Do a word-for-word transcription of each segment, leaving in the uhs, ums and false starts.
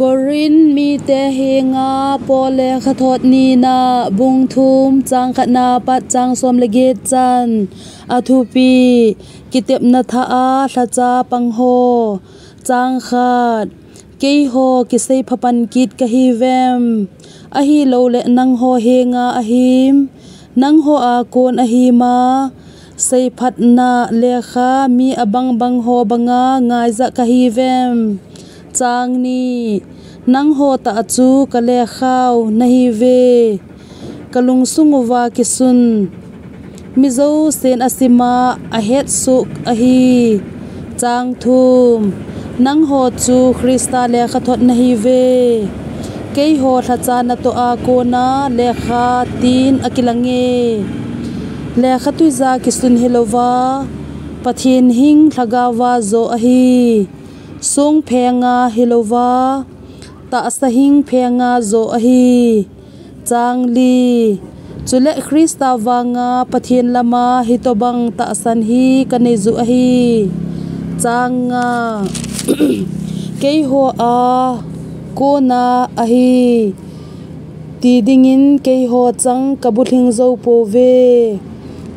Korin mite henga Paul lekhathot nina, bung thum, chang khatna pat chang som le get chan. Athupi: Kitepna thah a lhacha pangho. Chang khat: Keiho kiseipha pan kit kahiuvem? Ahilouleh nangho henga ahim, nangho a kon ahima seiphatna lekha mi abang bang ho banga ngaija kahiuvem? Chang ni: Nangho tah chu kalekhau nahiuve, kalungsung uva kisun, mi jousen asima ahetsoh ahi. Chang thum: Nangho chu Christa lekhathot nahiuve. Keiho lhacha natoh a kona lekha tin akilange. Lekha twija kisun hilouva, Pathen hing lhagaova joh ahi. Song phenga hilouva, tahsa hing phenga joh ahi. Chang li: Chule Christa vanga Pathen lama hitobang tahsan hi kaneiju ahi. Chang nga: Keiho a kona ahi ti dingin keiho chang kabulhing jou pouve.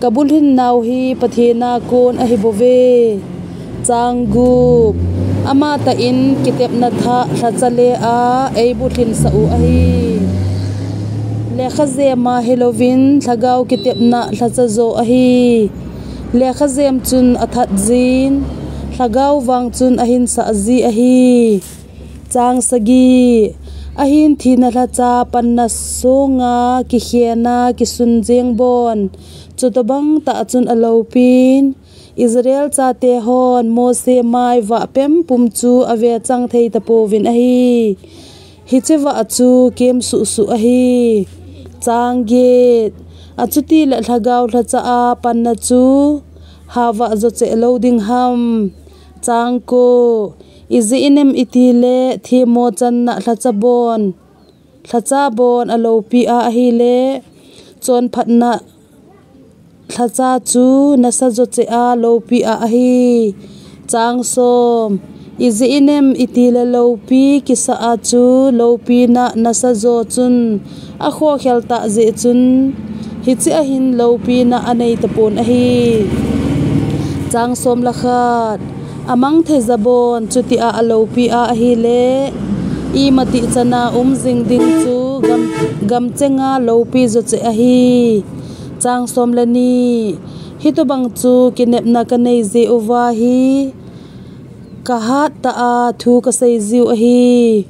Kabulhin nau hi Pathen a kon ahibouve. Chang gup: Amatah in kitepna thah lhacha le a eibulhin sah u ahi. Lekha jema hilouvin lhagao kitepna lhacha joh ahi. Lekha jem chun athat jin, lhagao vang chun ahinsah ji ahi. Chang sagi: Ahin thina lhacha panna songa kikhena kisun jeng bon, chutobang tah chun aloupin, Israel chate hon Mose mai vah pempum chu avechang thei tapouvin ahi. Hiche vah chu kem suhsuh ahi. Chang get: Achutile lhagao lhacha a panna chu havah jo cheh lou ding ham? Chang ko: Ijeh inem itile themmo channa lhacha bon, lhacha bon aloupi a ahile, chonphatna lhacha chu nasa jo cheh a loupi a ahi. Chang som: Ijeh inem itile loupi kisah a chu loupina nasa jo chun akhokhel tah jeh chun, hiche ahin loupina anei tapon ahi. Chang som le khat: Amang thei jabon chutia aloupi a ahile, imatih chana um jing ding chu gam, gamchenga loupi jo cheh ahi. Chang som le ni: Hitobang chu kinepna kanei jeh uva hi kahat tah a thu kasei jiu ahi.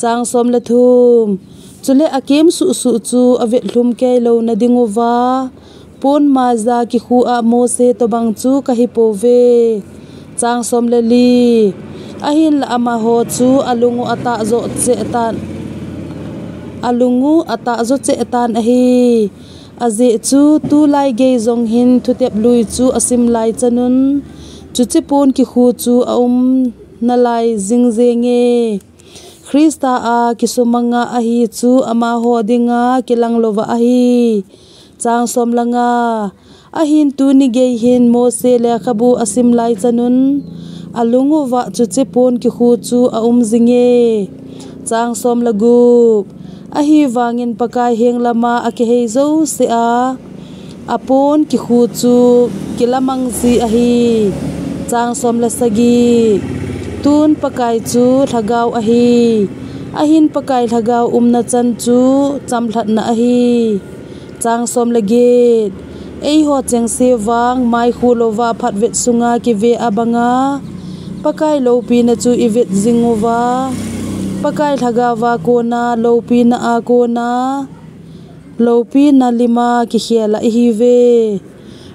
Chang som le thum: Chule akem suhsuh chu avetlhum kei louna ding uva, pon maija kikhu a Mose tobang chu kahi pouve. Chang som le li: Ahinla amaho chu alung u atah jo cheh tan, alung u atah jo cheh tan ahi. Ajeh chu tulai gei jong hin thutep lui chu asim lai chanun, chuche pon kikhu chu aum nalai jing jenge. Christa a kisumanga ahi chu amaho dinga kilang louva ahi. Chang som le nga: Ahin tuni gei hin Mose lekhabu asim lai chanun, alung uva chuche pon kikhu chu aum jinge. Chang som le gup: Ahivangin Pakai heng lama akihei jouse a, apon kikhu chu kilamang ji ahi. Chang som le sagi: Tun Pakai chu lhagao ahi. Ahin Pakai lhagao umna chan chu chamlhatna ahi. Chang som le get: Eiho chengse vang maikhu louva phatvet sunga kive a banga Pakai loupina chu ivet jing uva, Pakai lhagaova kona loupina a kona loupina lima kikhel a ihiuve.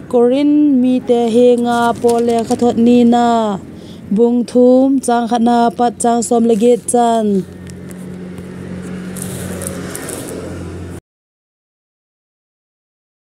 Korin mite henga Paul lekhathot nina, bung thum, chang khatna pat chang som le get chan.